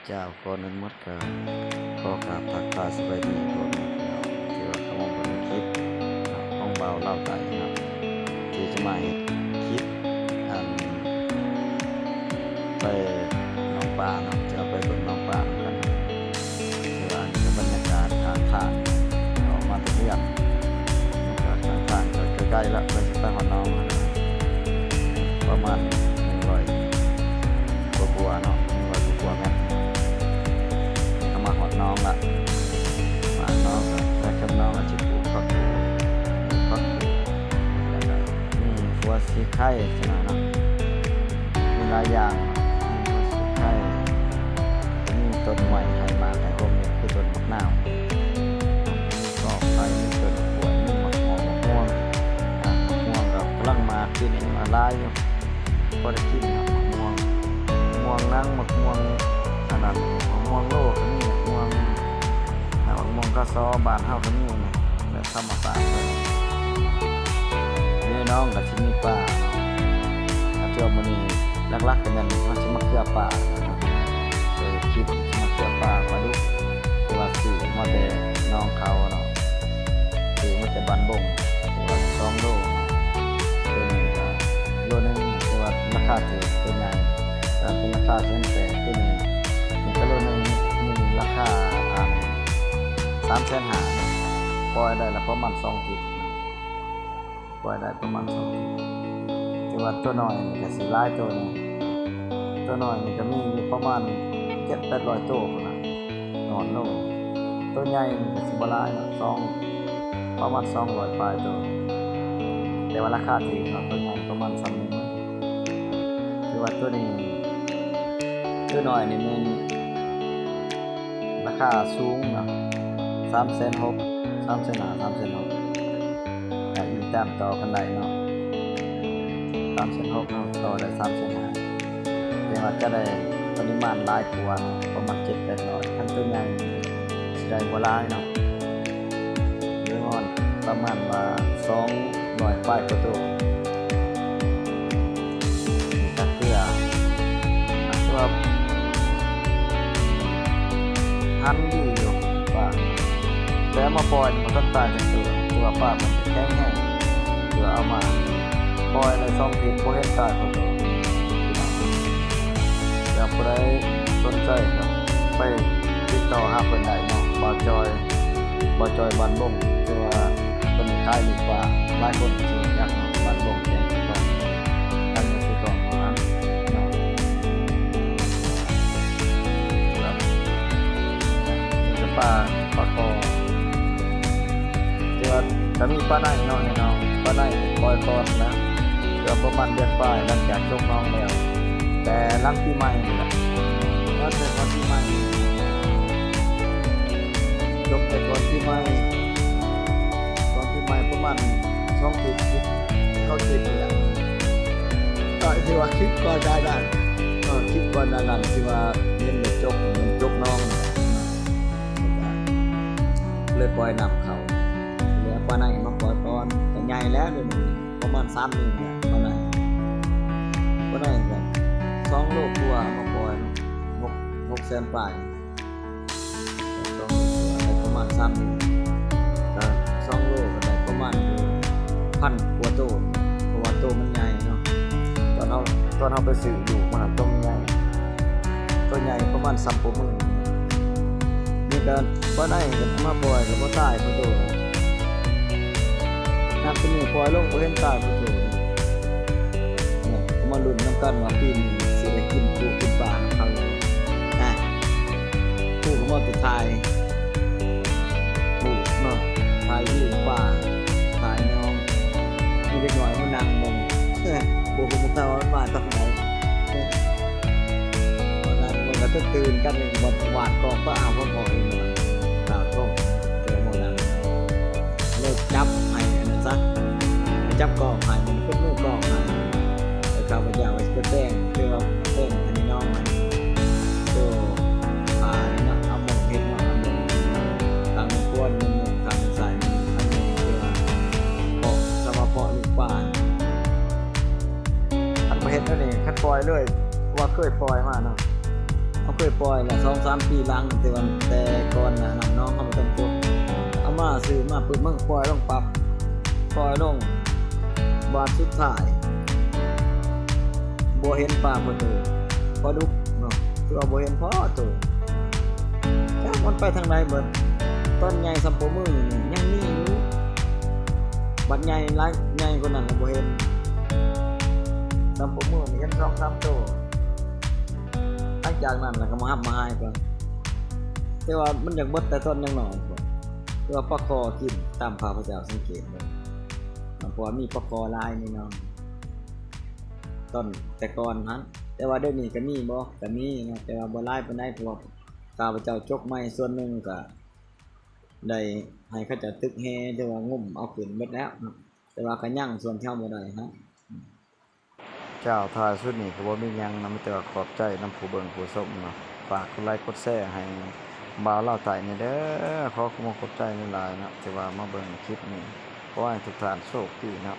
ເຈົ້າ ກ່ອນອື່ນໝົດກໍຂໍກາບທັກທາຍສະບາຍດີພໍ່ແມ່ພີ່ນ້ອງທີ່ວ່າເຂົ້າມາເບິ່ງຄລິບເນາະ ຂອງບ່າວລາວໃຕ້ເນາະ ທີ່ຈະມາເຮັດຄລິບ ອັນ ໄປໜອງປາເນາະ ຈະໄປເບິ່ງໜອງປານຳກັນ. ຄືວ່າອັນນີ້ກໍບັນຍາກາດທາງຜ່ານ ອອກມາແຕ່ເຮືອນ ບັນຍາກາດທາງຜ່ານກໍໃກ້ໆລະ ໃກ້ຊິໄປຮອດໜອງຫັ້ນນະ ປະມານໜຶ່ງຮ້ອຍກວ່າໆເນາະ ໜຶ່ງຮ້ອຍກວ່າໆແມັດ ກໍມາຮອດໜອງລະ ມາຮອດໜອງລະ ແລ້ວເທິງໜອງລະຊິປູກຜັກ ປູກຜັກ ປູກ ແລ້ວກໍມີຫົວສີໄຄຈັ່ງນັ້ນເນາະ ມີຫຼາຍຢ່າງ ມີຫົວສີໄຄ ມີຕົ້ນໄມ້ໃຫ້ໝາກໃຫ້ຜົມນີ້ ຄືຕົ້ນໝາກນາວ ກໍໄປມີຕົ້ນກ້ວຍ ມີໝາກຫອມ ໝາກມ່ວງ ອາ ໝາກມ່ວງກໍກຳລັງໝາກປີນີ້ ໝາກຫຼາຍຢູ່ ພໍໄດ້ກິນເນາະ ໝາກມ່ວງ ໝາກມ່ວງນາງ ໝາກມ່ວງອັນນັ້ນ ໝາກມ່ວງໂລກໍມີ ໝາກມ່ວງ ອາ ໝາກມ່ວງກະຊໍ ບ້ານເຮົາກໍມີນີ້ ແບບທຳມະຊາດເລີຍ. ຢູ່ໃນໜອງກໍຊິມີປາ ແຕ່ວ່າມື້ນີ້ຫຼັກໆກໍແມ່ນເຮົາຊິມາເຄືອປາ ເອີ ຄລິບຊິມາເຄືອປາ ປາດຸກ ທີ່ວ່າຊື້ມາແຕ່ໜອງເຂົາເນາະ ຊື້ມາແຕ່ບ້ານບົງ ທີ່ວ່າສອງໂລ ໂລໜຶ່ງກໍໂລໜຶ່ງ ແຕ່ວ່າລາຄາຖືກ ໂຕໃຫຍ່ກໍເປັນລາຄາແສນແປດ ໂຕນີ້ ນີ້ກໍໂລໜຶ່ງ ນີ້ລາຄາ ອ່າ ສາມແສນຫ້າ ປ່ອຍໄດ້ລະປະມານສອງທິດ ປ່ອຍໄດ້ປະມານສອງທິດ ແຕ່ວ່າໂຕນ້ອຍນີ້ກໍຊິຫຼາຍໂຕໜຶ່ງ ໂຕນ້ອຍນີ້ກໍມີຢູ່ປະມານເຈັດແປດຮ້ອຍໂຕພຸ້ນນະ ຮອດໂລ ໂຕໃຫຍ່ນີ້ກໍຊິບໍ່ຫຼາຍເນາະ ສອງ ປະມານສອງຮ້ອຍປາຍໂຕ ແຕ່ວ່າລາຄາຖືກເນາະ ໂຕໃຫຍ່ປະມານສ່ຳນີ້ ຄືວ່າໂຕນີ້ ໂຕນ້ອຍນີ້ແມ່ນລາຄາສູງເນາະ ສາມແສນຫົກ ສາມແສນຫ້າ ສາມແສນຫົກ ກໍອີງຕາມຕໍ່ກັນໄດ້ເນາະ ສາມແສນຫົກເນາະ ຕໍ່ໄດ້ສາມແສນຫ້າ ແຕ່ວ່າຈະໄດ້ປະລິມານຫຼາຍກວ່າ ປະມານເຈັດແປດຮ້ອຍ ຄັນໂຕໃຫຍ່ຊິໄດ້ບໍ່ຫຼາຍເນາະ ຫຼືຮອດປະມານວ່າສອງຮ້ອຍປາຍກວ່າໂຕ ນີ້ກໍເຄືອ ອາດຈະວ່າຫັນດີຢູ່ປາ ແຕ່ເອົາມາປ່ອຍມັນບໍ່ທັນຕາຍຈັກເທື່ອ ຄືວ່າປາມັນແຂງແຮງ ຄືວ່າເອົາມາປ່ອຍໄດ້ສອງທິດບໍ່ເຫັນຕາຍຈັກໂຕ ພີ່ນ້ອງ ຖ້າຜູ້ໃດສົນໃຈກໍໄປຕິດຕໍ່ຫາເພິ່ນໄດ້ເນາະ ບ່າວຈອຍ ບ່າວຈອຍບ້ານບົງ ທີ່ວ່າເພິ່ນຂາຍລູກປາ ຫຼາຍຄົນຊິຮູ້ຈັກເນາະ ບ້ານບົງ ແຂວງເຊກອງ ທາງເມືອງເຊກອງເຮົາຫັ້ນເນາະ ແບບມີແຕ່ປາ ປາຄໍ ແຕ່ວ່າກໍມີປາໄນເນາະ ແນ່ນອນ ປາໄນປ່ອຍກ່ອນນະ ເພື່ອປະມານເດືອນປາຍ ຫຼັງຈາກຈົກໜອງແລ້ວ ແຕ່ຫຼັງປີໃໝ່ນີ້ແຫຼະ ແລ້ວແຕ່ກ່ອນປີໃໝ່ ຈົກແຕ່ກ່ອນປີໃໝ່ ກ່ອນປີໃໝ່ປະມານສອງທິດ ເກົ້າທິດນີ້ແຫຼະ ກໍທີ່ວ່າຄລິບກ່ອນໜ້ານັ້ນ ເອີ ຄລິບກ່ອນໜ້ານັ້ນທີ່ວ່າເຫັນແບບຈົກ ເຫັນຈົກໜອງ ເລີຍປ່ອຍນ້ຳເຂົ້າ ເລີຍເອົາປາໄນມາປ່ອຍກ່ອນ ກໍໃຫຍ່ແລ້ວດຽວນີ້ ປະມານສາມນິ້ວແຫຼະ ປາໄນ ປາໄນກໍສອງໂລກວ່າມາປ່ອຍ ຫົກ ຫົກແສນປາຍ ສອງໂລກວ່າ ໄດ້ປະມານສາມນິ້ວ ກໍສອງໂລກໍໄດ້ປະມານຢູ່ພັນກວ່າໂຕ ເພາະວ່າໂຕມັນໃຫຍ່ເນາະ ຕອນເຮົາ ຕອນເຮົາໄປຊື້ລູກມັນນະ ໂຕມັນໃຫຍ່ ໂຕໃຫຍ່ປະມານສ່ຳໂປ້ມື ນີ້ກໍປາໄນກໍມາປ່ອຍກໍບໍ່ຕາຍຈັກໂຕ ນັບແຕ່ມື້ປ່ອຍລົງບໍ່ເຫັນຕາຍຈັກໂຕ ກໍມາລຸ້ນນຳກັນວ່າປີນີ້ຊິໄດ້ກິນປູກິນປານຳເຂົາຢູ່ບໍ່ ນະ ຄູກໍມາແຕ່ຖ່າຍຮູບເນາະ ຖ່າຍວິວປ່າ ຖ່າຍໜອງ ມີເດັກນ້ອຍມານັ່ງເບິ່ງ ບໍ່ຮູ້ວ່າມັນມາຕອນໃດ ມານັ່ງເບິ່ງກໍຕື່ນກັນ ຫວາດກອງປາ ອ້າວ ພໍ່ພໍ່ເອີຍ ດາວໂທ ເຈີໝໍນຳ ເລີຍຈັບໃຫ້ອັນນັ້ນຊະ ຈັບກອງໃຫ້ ມັນເປັນມືກອງໃຫ້ ແລ້ວຂ້າພະເຈົ້າກໍຊິໄປແຕ່ງ ຄືວ່າແຕ່ງອັນນີ້ນ້ອງ ໂຕ ອ່າ ເນາະ ເອົາໝົກເຮັດເນາະ ເອົາໝົກ ທາງຂວາມື ທາງຊ້າຍມື ທາງນີ້ຄືວ່າເພາະ ສຳມາເພາະລູກປາ ຄັນບໍ່ເຮັດແນວນີ້ ຄັນປ່ອຍເລີຍ ເພາະວ່າເຄີຍປ່ອຍມາເນາະ ເອົາ ເຄີຍປ່ອຍລະ ສອງສາມປີຫຼັງ ແຕ່ວ່າແຕ່ກ່ອນໜ້ານັ້ນ ນ້ອງເຮົາບໍ່ທັນຈົບ ເອົາມາຊື້ມາປຶບ ມັນກໍປ່ອຍລົງປັບ ປ່ອຍລົງ ບາດສຸດທ້າຍ ບໍ່ເຫັນປາພໍໂຕ ປາດຸກເນາະ ຄືວ່າບໍ່ເຫັນພໍໂຕ ຈັກມັນໄປທາງໃດເບິດ. ຕອນໃຫຍ່ສ່ຳໂປ້ມືນີ້ຍັງມີຢູ່ ບັດໃຫຍ່ຫຼາຍ ໃຫຍ່ກວ່ານັ້ນລະບໍ່ເຫັນ ສ່ຳໂປ້ມືນີ້ເຫັນສອງສາມໂຕ. ຫຼັງຈາກນັ້ນລະກະມາຮັບມາຫາຍໄປ ແຕ່ວ່າມັນຢາກເບິດແຕ່ຕອນຍັງນ້ອຍ ແຕ່ວ່າປາຄໍກິນ ຕາມຂ້າພະເຈົ້າສັງເກດເບິ່ງ ເພາະວ່າມີປາຄໍຫຼາຍນີ້ເນາະ ຕອນແຕ່ກ່ອນຫັ້ນ. ແຕ່ວ່າດຽວນີ້ກະມີບໍ່ ກະມີເນາະ ແຕ່ວ່າບໍ່ຫຼາຍປານໃດ ເພາະວ່າຂ້າພະເຈົ້າຈົກໃໝ່ ສ່ວນໜຶ່ງກະໄດ້ໃຫ້ເຂົາເຈົ້າຕຶກແຫ ຫຼືວ່າງຸ້ມເອົາຂຶ້ນເບິດແລ້ວເນາະ ແຕ່ວ່າກະຍັງສ່ວນທີ່ເຮົາບໍ່ໄດ້ຫັ້ນ. ເຈົ້າ ທ້າຍສຸດນີ້ກະບໍ່ມີຫຍັງນຳ ມີແຕ່ວ່າຂອບໃຈນຳຜູ້ເບິ່ງຜູ້ຊົມເນາະ ຝາກກົດໄລກົດແຊໃຫ້ບ່າວລາວໃຕ້ແດ່ເດີ ຂໍຂອບໃຈຫຼາຍໆເນາະ ທີ່ວ່າມາເບິ່ງຄລິບນີ້ ຂໍໃຫ້ທຸກທ່ານໂຊກດີເນາະ.